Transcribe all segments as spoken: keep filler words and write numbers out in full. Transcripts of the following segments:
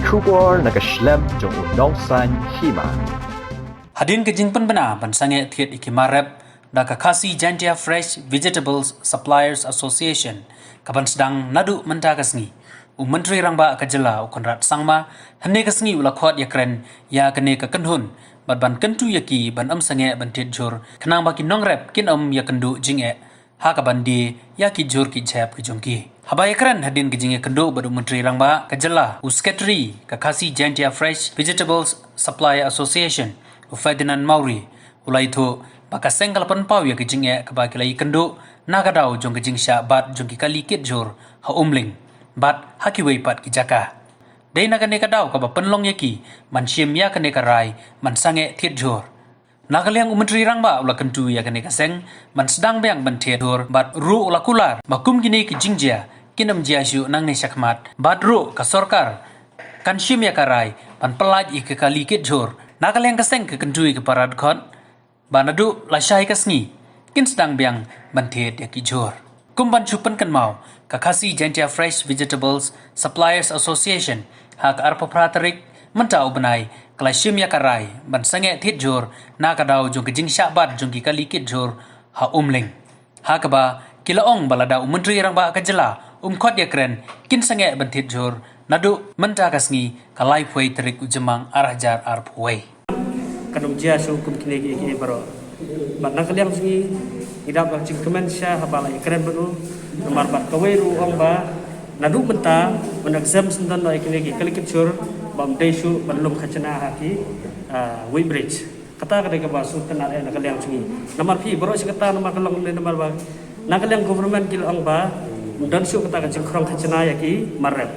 Khubor na ka shlem jong u nongsan hima. Hadien ka jingpynbna ban sangeh thied ïa ki mar rep da ka Khasi Jaintia Fresh Vegetables Suppliers Association, ka ban sdang naduh mynta ka sngi, u Myntri Rangbah ka jylla u Conrad Sangma, hynne ka sngi u la khot ïakren ïa kane ka kynhun bad ban kyntu ïa ki ban ym sangeh ban thied jhur khnang ba ki nongrep kin ym ïakynduh jingeh ha ka ban die ïa ki jhur ki jhep ki jong ki. Haba ïakren hadien ka jingïakynduh bad u Myntri Rangbah ka jylla, u Secretary ka Khasi Jaintia Fresh Vegetables Supply Association, u Ferdinand Mawrie, u la ïathuh ba ka seng ka la pynpaw ïa ka jingeh kaba ki la ïakynduh na ka daw jong ka jingshah bat jong ki kali kit jhur ha Umling bad ha kiwei pat ki jaka. Dei na kane ka daw kaba pynlong ïa ki ban shim ïa kane ka rai ban sangeh thied jhur. Na ka liang u Myntri Rangbah u la kyntu ïa kane ka seng ban sdang biang ban thied jhur bad ruh u la kular ba kum kine ki jingjia kin ym jia shuh nangne shakhmat bad ruh ka sorkar kan shim ïa ka rai ban pyllait ïa ki kali kit jhur. Na ka liang ka seng ka kyntu ïa ki para dkhot ba naduh lashai ka sngi kin sdang biang ban thied ïa ki jhur. Kum ban shu pynkynmaw, ka Khasi Jaintia Fresh Vegetables Suppliers Association ha ka arphew phra tarik mynta u bnai ka la shim ïa ka rai ban sangeh thied jhur na ka daw jong ka jingshah bat jong ki kali kit jhur ha Umling. Ha kaba ki la ong ba lada u Myntri Rangbah ka jylla um khot ïakren, kin sangeh ban thied jhur naduh mynta ka sngi, ka laiphew tarik u Jymmang ar hajar arphew. Kan ym jia shuh kum kine kiei kiei baroh. Bad na ka liang jong ngi, ngi dap ka jingkmen shisha haba la ïakren bad u. Namar bad kawei ruh u ong ba naduh mynta un exempt syndon noh ïa kine ki kali kit jhur ba ym dei shuh ban lum khajna ha ki, ah, weighbridge. Kata ka dei kaba sngewtynnat eh na ka liang jong ngi. Namar phi baroh shi katta namar ka long ne namar ba na ka liang government ki la ong ba ym don shuh kata ka jingkhrong khajna ïa ki mar rep.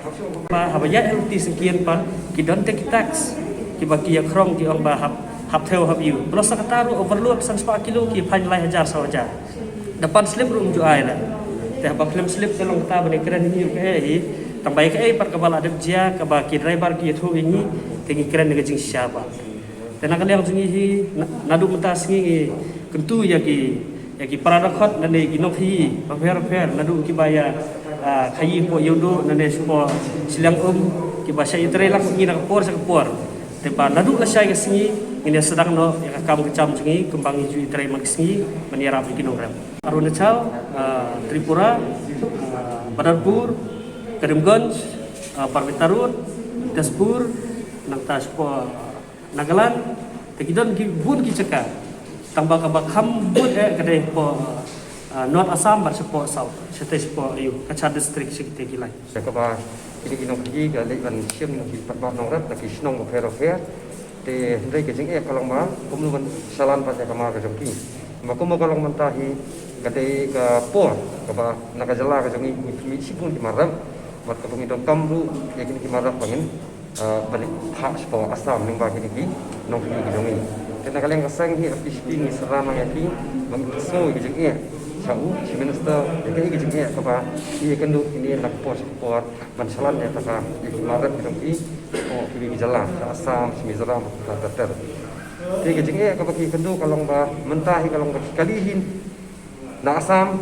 Ba haba ïaid ha lynti syngkien pat ki don te ki tax kiba ki ïakhrong, ki ong ba hap, hap thew hap ïoh. Plus sa kata ruh overload san spah kilo ki fine lai hajar saw hajar. Da pan slip ruh ym ju ai la. Te haba khlem slip te long kata ban ïakren hi ruh kaei hi. Tang ba ïa kaei pat kaba la dep jia kaba ki driver ki ïathuh ïa ngi, te ngi kren da ka jingshisha pat. Te na ka liang jong ngi hi, na, naduh mynta sngi ngi kyntu ïa ki, ïa ki para dkhot lane ki nongkhaïi bapher bapher, naduh kiba ïa, ah, khaïi hapoh Ïewduh lane shapoh Shiliang Um, kiba shah ïatrei lang ngi na ka por sha ka por. Te ba naduh lashai ka sngi ngin ïa sdang noh ïa ka kam ka jam jong ngi kumba ngi ju ïatrei man ka sngi ban ïarap ïa ki nongrep. Arunachal, ah, Tripura, ah, Badarpur, Karimganj, ah, Parbatiyara, Tezpur, nangta shapoh Nagaland, te ki don ki bun ki jaka. Tang ba kaba kham bun eh ka dei shapoh, ah, North Assam bad shapoh South, shatei shapoh, aiu, Cachar district sha kitei ki lai. Te kaba kine ki nongkhaïi ka leit ban shim ïa ki paidbah nongrep na ki shnong bapher bapher. Te hynrei ka jingeh ka long ba kumno ban shalan pat ïa ka mar ka jong ki. Ba kumba ka long mynta hi ka dei ka por kaba na ka jylla ka jong ngi ngi mih shibun ki mar rep. Bad kaba ngi donkam ruh ïa kine ki mar rep ba ngin ah, ban leit phah shapoh Assam lyngba kine ki nongkhaïi ki jong ngi. Te na ka liang ka seng hi F P C P ngi synran lang ïa ki, ba ngin pynsngew ïa ka jingeh sha u Chief Minister ïa kaei ka jingeh kaba i ïakynduh kine na ka por sha ka por ban shalan ïa kata ka, ïa ki mar rep ki jong ki shapoh kiwei ki jylla, sha Assam, sha Mizoram, ter ter ter. Te ka jingeh kaba ki ïakynduh ka long ba mynta hi ka long ba ki kali hi na Assam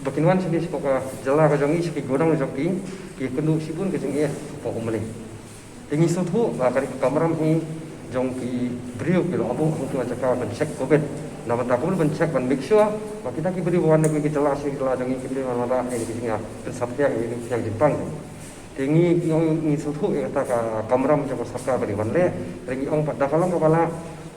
ba kin wan shane shapoh ka jylla ka jong ngi, sha ki godown jong ki, ki ïakynduh shibun ka jingeh hapoh Umling. Te ngi sngewthuh ba ka dei ka kamram hi jong ki briew, ki long ap hangto ha jaka ban check covid. Na bynta kumno ban check ban make sure ba kita ki briew ba wan na ki jylla sha ki jylla jong ngi kim dei ban wanrah ïa ki jingïapynsaphriang, ïa ki jingpang. Te ngi, ngi, ngi sngewthuh ïa kata ka kamram jong ka sorkar ba dei ban leh. Te ngi ong pat da ka long kaba lah,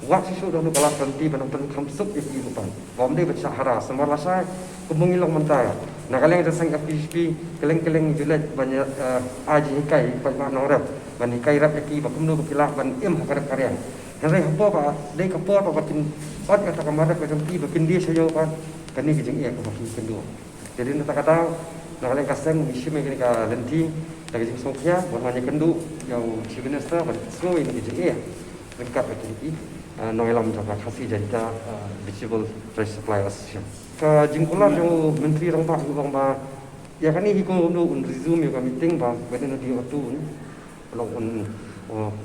wat shisha dang ka lad lynti ban nang pynkham suk ïa ki ruh pat. Ba ym dei ban shah harass namar lashai kumba ngi long mynta. Na ka liang jong seng F P C P, kylleng kylleng ju leit ban, eh, ai jinghikai ïa ki paidbah nongrep, ban hikai rep ïa ki ba kumno ba ki lah ban im ha ka rep ka riang. Hynrei hapoh ba dei ka por ba kin ot ïa kata ka mar rep ka jong ki ba kin die sha ïew pat, kane ka jingeh kaba ki kynduh. Te dei na kata ka daw, na ka liang ka seng ngi shim ïa kane ka lynti da ka jingsngewkhia ban wan ïakynduh ïa u Chief Minister ban pynsngew ïa kane ka jingeh ryngkat bad kine ki, ah, nongïalam jong ka Khasi Jaintia, ah, Vegetable Fresh Supplier Association. Ka jingkular jong u Myntri Rangbah u ong ba ïa kane hi kumno un resume ïa ka meeting ba within a day or two, un, un,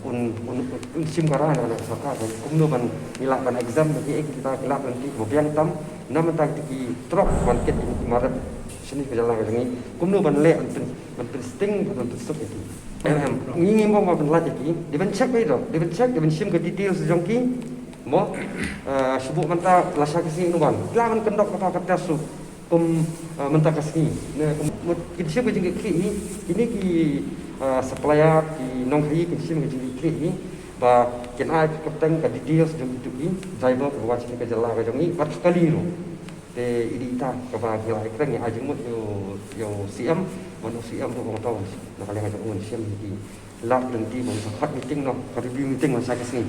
un, un, un shim ka rai na ka sorkar ba kumno ban ngi lah ban exempt ïa ki, eh, kita ki lad lynti kiba biang tam, na bynta kita ki trok ban kit ïa ki mar rep Kane ka jylla ka jong ngi kumno ban leh ban pyn, ban pynsting, ban pynsuk ïa ki. Em, em. Ngi ngim ong ba ban lait ïa ki. Dei ban check beit, dei ban check, dei ban shim ka details jong ki. Mo, eh, shu buh mynta lashai ka sngi, no ban, la ban conduct kata ka test ruh kum, eh, mynta ka sngi. Ne, kum, mo, kin shim ka jingkitkhlieh hi, kine ki, eh, supplier, ki nongkhaii kin shim ka jingkitkhlieh hi ba kin ai ka kyrteng, ka details jong kito ki driver kiba wan sha kane ka jylla ka jong ngi bad ka kali ruh. Te i dei ita kaba ngi la ïakren, ngi ai jingmut ïa u, ïa u C M, ban, u C M ruh u ong to na ka liang ka jong u un shim ïa ki lad lynti ban sa hot meeting, noh, ka review meeting ban sa ka sngi.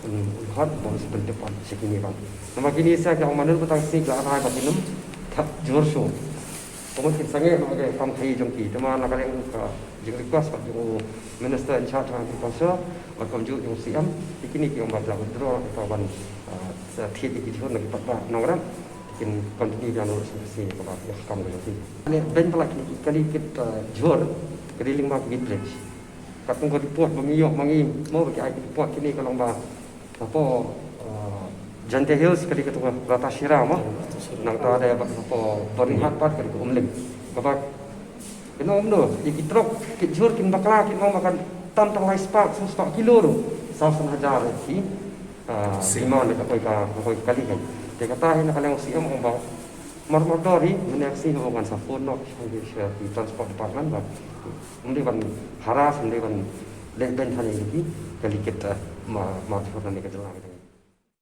Un, un hot ban sa pyntip pat sha kine pat. Namar kine sa ki ong mynta ka sngi ki la rai ba kin ym thep jhur shuh. Kumno kin sangeh noh ïa ka kam khaii jong ki. Te ma na ka liang ka jing request pat jong u Minister in charge jong Agriculture bad kumjuh jong u C M, te kine ki ong ba ki la withdraw kita ban, ah, sa thied ïa ki jhur na ki paidbah nongrep. Kin continue biang ruh sha ka sngi kaba ïa ka kam ka jong ki. Leh beiñ palat kine ki kali kit, ah, jhur, ka dei lyngba kine ki bridge. Katkum ka report ba ngi ïoh ma ngi, mo, ba ki ai ka report kine ka long ba hapoh, ah, Jaintia Hills ka dei katkum ka Ratashira, mo. Nangta de bad hapoh Byrnihat pat ka dei ka Umling. Kaba kin ong kumno, ïa ki trok kit jhur kin bakla, kin ong ba kan tam tang lai spah, saw spah kilo ruh, saw san hajar ki, ah, demand ka koi ka, ka koi ka kali kan. Te kata hi na ka liang u C M u ong ba mar mar dor hi, mynne ka sngi u ong ngan sa phone noh sha ki, sha ki Transport Department ba ym dei ban harass, ym dei ban leh beiñ than ïa ki kali kit, ah, ma, ma jhur na kane ka jylla ka jong ngi.